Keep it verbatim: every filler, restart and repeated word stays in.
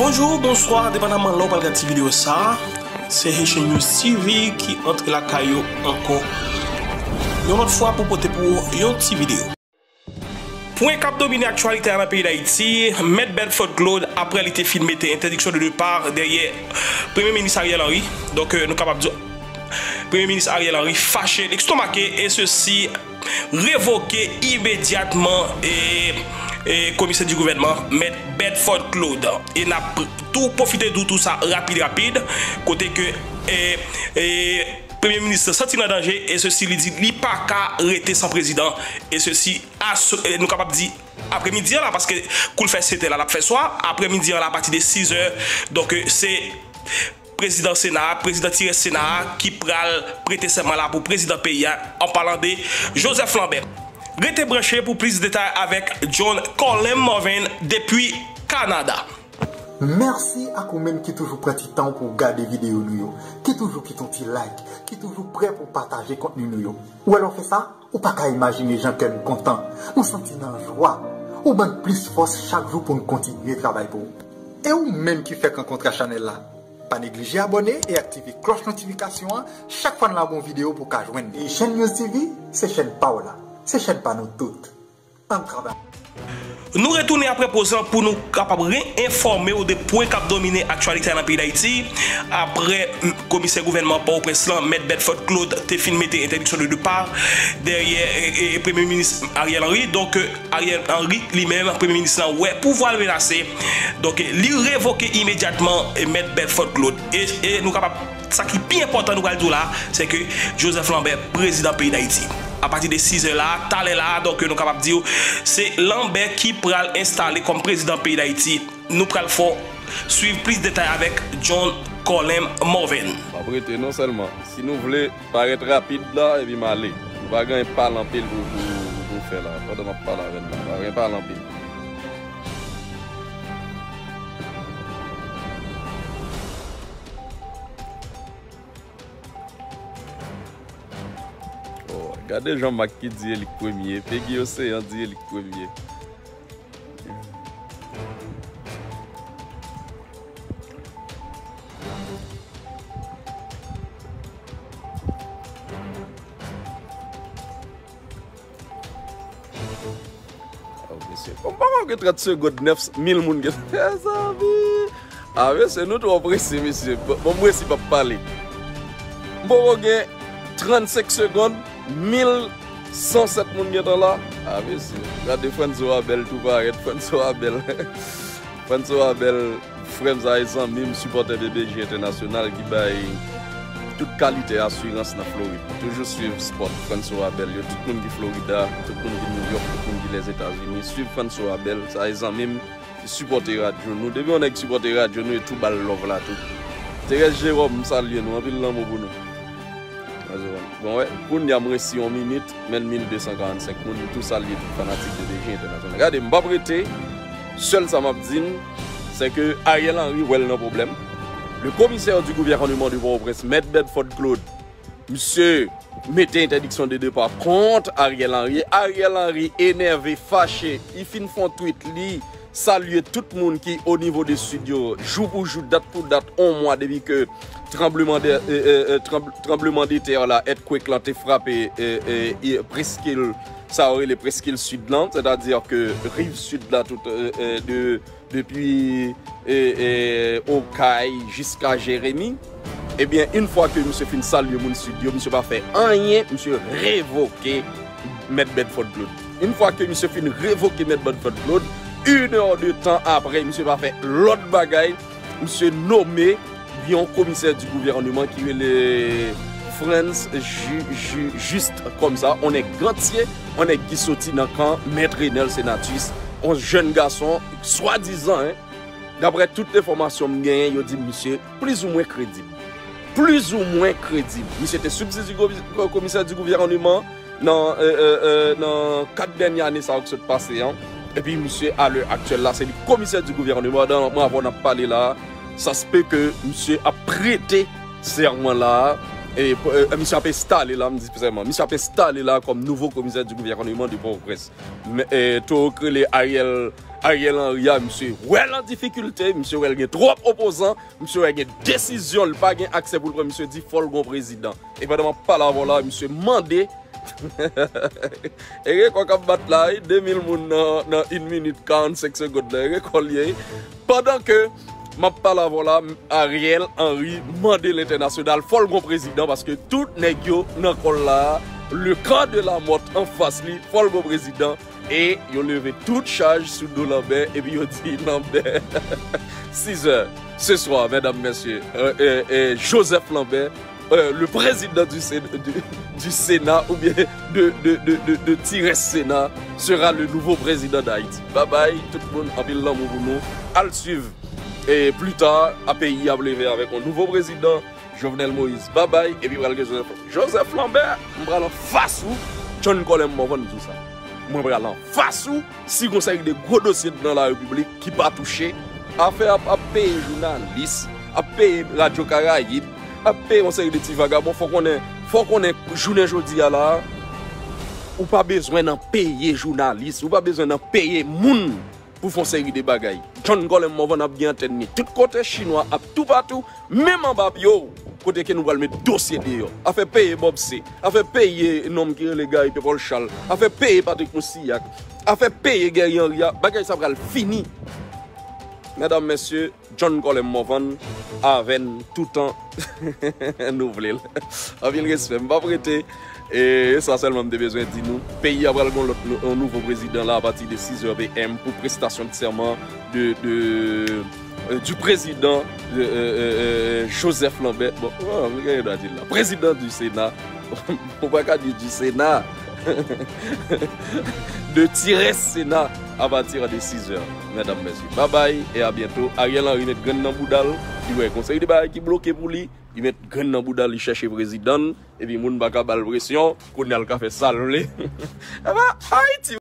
Bonjou, bonswa, depandaman lè w pral gad ti videyo sa a. Se Haitian News T V ki antre lakay ou ankò yon lòt fwa pou pote pou ou yon ti videyo. Pwen k ap domine aktyalite a nan peyi Dayiti, Mèt Bedford Claude, apre li te fin mete entèdiksyon de depa dèyè Premye Minis Ariel Henry, donk, euh, nou kapab di Premye Minis Ariel Henry fache, lestomake, e sesi revoke imedyatman e, e komisè di gouvènman, Mèt Bedford Claude. E n ap tou pwofite di w tou sa rapid, rapid, kote ke, e, e, Premye Minis santi l an danje, e sesi li di li pa ka rete san prezidan, e sesi, aso-, e, nou kapab di apremidi an la, paske kou l fè sèt è la, l ap fè swa, apremidi an la, apati de sis è, donk, e, se prezidan Sena a, prezidan ti rès Sena a, ki pral prete sèman la pou prezidan peyi a, an palan de Joseph Lambert. Rete branche pou plis detay avèk John Colin Morvan depi Kanada. Mèsi ak ou menm ki toujou pran ti tan w pou w gade videyo nou yo, ki toujou kite yon ti like, ki toujou prè pou w pataje kontni nou yo. Ou wè lè w fè sa, ou pa ka imajine jan kè m kontan, m santi nan jwa, ou ban n plis fòs chak jou pou n kontinye travay pou ou. E ou menm ki fèk rankontre ak chanèl la, pa neglije abòne e aktive klòch notifikasyon an chak fwa n lage yon videyo pou w ka jwenn li. E Haitian News T V, se chèn pa w la, se chèn pa nou tout. Ann travay. Nou retounen apre poz lan pou nou kapab reenfòme w de pwen k ap domine aktyalite a nan peyi Dayiti. Apre, m, komisè gouvènman Pòtoprens lan, Mèt Bedford Claude, te fin mete entèdiksyon de depa dèyè, e, e, Premye Minis Ariel Henry. Donk, e, Ariel Henry, li menm, Premye Minis lan, wè pouvwa l menase. Donk, e, li revoke imedyatman, e, Mèt Bedford Claude. E, e nou kapab Sa ki pi enpòtan nou pral di w la, se ke Joseph Lambert, prezidan peyi Dayiti. Apati de sis è la, talè la, donk, nou kapab di w, se Lambert ki pral enstale kòm prezidan peyi Dayiti. Nou pral fè w swiv plis detay avèk John Colin Morvan. M ap rete non sèlman. Si nou vle parèt rapid la, epi m ale. Nou pa gen pale anpil pou, pou, pou fè la. Pandan m ap pale avè n la, pa gen pale anpil. Oh, gade Jean Marc ki di e li k premye. Peggy Océan di e li k premye. Oh, mesye. Bon, m poko gen trant segonn, nèf mil moun gen. Mezanmi. Ah, mesye, nou twò prese, mesye. Bon, bon, m resi p ap pale. M poko gen trannsenk segonn, mil san sèt moun gentan la. Ah, mesye. Gade Franzo Abel tou parèt. Franzo Abel. Franzo Abel. Frè m, sa e zanmi m, sipòtè B B J Entènasyonal ki bay tout kalite asirans nan Florid. Toujou swiv spòt Franzo Abel yo, tout moun ki Florida, tout moun ki Nouyòk, tout moun ki Lèzetazini, swiv Franzo Abel, sa e zanmi m ki sipòte radyo nou. Depi yon nèg sipòte radyo nou, e tou ba l love la tou. Thérèse Jérôme, m salye nou, anpil lanmou pou nou. Bon, wè, kounye a m resi yon minit, men mil de san karannsenk moun, m tou salye tout fanatik B B J Entènasyonal. Gade, m p ap rete, sèl sa m ap di n, se ke Ariel Henry wè l nan pwoblèm. Le commissaire du gouvernement de Port-au-Prince, Mèt Bedford Claude, misye mete entèdiksyon de depa kont Ariel Henry. Ariel Henry enève, fache, li fin fè yon tweet, li salye tout moun ki o nivo de Sid yo, jou pou jou, dat pou dat, on mwa depi ke tranbleman de, e, e, e, tranb-, tranbleman de tè la, earthquake lan te frape, e, e, e, preskil, sa yo rele preskil Sid lan, sètadi ke riv Sid la, tout, e, e, de, depi, e, e, Okay jiska Jeremi. Ebyen, yon fwa ke misye fin salye moun Sid yo, misye pa fè anyen, misye revoke Mèt Bedford Claude. Yon fwa ke misye fin revoke Mèt Bedford Claude, inè de tan apre, misye pa fè lòt bagay, misye nome yon komisè di gouvèneman ki rele Frantz Ju-, Ju-, Juste kòmsa, on nèg Gantye, on nèg ki soti nan kan Mèt Renel Senatus, on jèn gason, swadizan, en, daprè tout enfòmasyon m genyen, yo di misye plizoumwen kredib. Plizoumwen kredib. Misye te sibsidi ko-, komisè di gouvèneman nan, e, e, e, nan kat dènye ane sa yo k sot pase an. Epi misye, alè aktyèl la, se li komisè di gouvèneman. Pandan mwa avè w n ap pale la, sa se pe ke misye ap prete sèman la. E, e, misye ap enstale la, m di sèman. Misye ap enstale la kòm nouvo komisè di gouvèneman de Pòtoprens. Men, e, toro k rele Ariel, Ariel Henry a, misye wè l an difikilte, misye wè l gen twòp opozan, misye wè gen desizyon l pa gen aksè pou l pran, misye di fò l gon prezidan. E pandan m ap pale avè w la, misye mande e rekò k ap bat la, wi, de mil moun nan, nan yon minit karannsenk segonn nan, e rekò l ye, wi. Pandan ke m ap pale avè w la, Ariel Henry mande lentènasyonal fò l gon prezidan, paske tout nèg yo nan kò l la, le camp de la mort anfas li, fò l gon prezidan. E yo leve tout chaj sou do Lanbè, epi yo di Lanbè, six heures ce soir, mesdames, messieurs, euh, euh, euh, Joseph Lambert, euh, le président du, Sé- du, du Sénat, ou bien de, de, de, de, de Tires Sénat, sera le nouveau président d'Haïti. Bye bye, tout moun, anpil lanmou pou nou. Al swiv. E pli ta, a peyi ap leve avèk yon nouvo prezidan, Jovenel Moïse. Bye bye, epi pral gen Joseph Lambert. Joseph Lambert, m pral anfas ou, John Colem Morvan di w sa. Mwen pral anfas ou, si gon seri de gwo dosye nan la repiblik ki pa touche, afè ap, ap peye jounalis, ap peye Radyo Karayib, ap peye yon seri de ti vagabon, fò konnen, fò konnen jounen jodi a la, ou pa bezwen nan peye jounalis, ou pa bezwen nan peye moun pou fè yon seri de bagay. John Colem Morvan ap gen antèn li tout kote, chinwa ap toupatou, menm anba pye w, kote ke nou pral met dosye deyò. Afè peye Bob C, afè peye nonm ki rele Gary Pepol Charles, afè peye Patrick Moussilhac, afè peye Guerrier Henry a, bagay sa pral fini. Medam, mesye, John Colem Morvan avè n toutan nou vle l. Anpil respè. M p ap rete. E sa sèlman m te bezwen di nou. Peyi a pral gon lòt nou- yon nouvo prezidan la apati de six heures P M pou prestasyon de sèman de, de, euh, du président de, euh, euh, euh, Joseph Lambert. Bon, oh, m gen dwa di l la. Président du Sénat. Ou pa ka di du Sénat. De Tires Sénat à partir de six heures, medam, mesye. Bye bye e a byento. Ariel Henry met grenn nan bouda l. Li wè gon seri de bagay ki bloke pou li. Li met grenn nan bouda l, li chèche prezidan l. Epi moun pa ka ba l presyon. Kounye a l ka fè sa l vle. Aba, Ayiti.